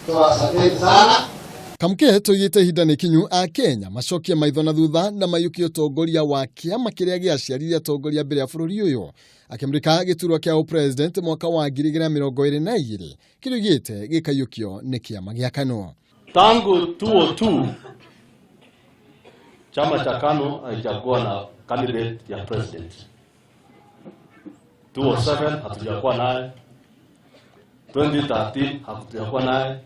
So asanteni sana. Kamke tuigite ihinda nĩ kinyu a Kenya macokie maitho na thutha na maiyũkie ũtongoria wa kĩama kĩrĩa gĩaciarire atongoria mbere ya bũrũri ũyũ akĩmũrĩka gĩturwa kĩa ũpresident mwaka wa 2022 kĩrĩa oigĩte gĩkaiyũkio nĩ kĩama gĩa KANU. Tangu 2002 chama cha KANU haijakuwa na candidate ya president. 2007 hatujakuwa naye, 2013 hatujakuwa naye,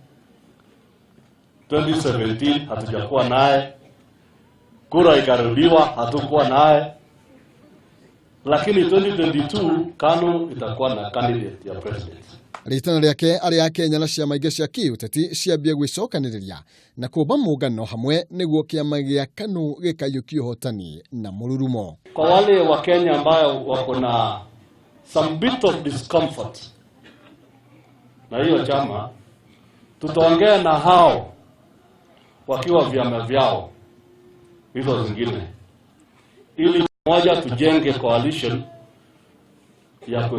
2017 hatujakuwa naye, kura ikarudiwa hatukuwa naye, lakini 2022 KANU itakuwa na candidate ya president. Rĩtana rĩake arĩ a Kenya na ciama ingĩ cia kĩũteti ciambie gwĩcokanĩrĩria na kũmba mũngano hamwe nĩguo kĩama gĩa KANU gĩkaiyũkia ũhotani na mũrurumo. Kwa wale wa Kenya ambayo wako na some bit of discomfort na hiyo chama, tutaongea na hao wakiwa vyama vyao hizo zingine, ili moja tujenge coalition ya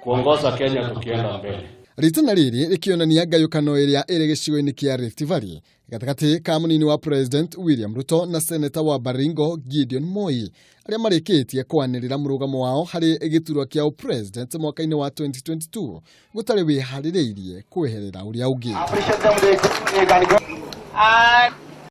kuongoza Kenya tukienda mbele. Ritana rĩrĩ rĩkĩonania ngayũkano ĩrĩa ĩrĩ gĩcigo-inĩ kĩa Rift Valley gatagatĩ ka mũnini wa President William Ruto na seneta wa Baringo Gideon Moi arĩa marĩkĩtie kwanĩrĩra mũrũgamo wao harĩ gĩturwa kĩa ũpresident mwaka-inĩ wa 2022 gũtarĩ wĩharĩrĩirie kweherera ũrĩa ũngĩ. Appreciate them. They can go. And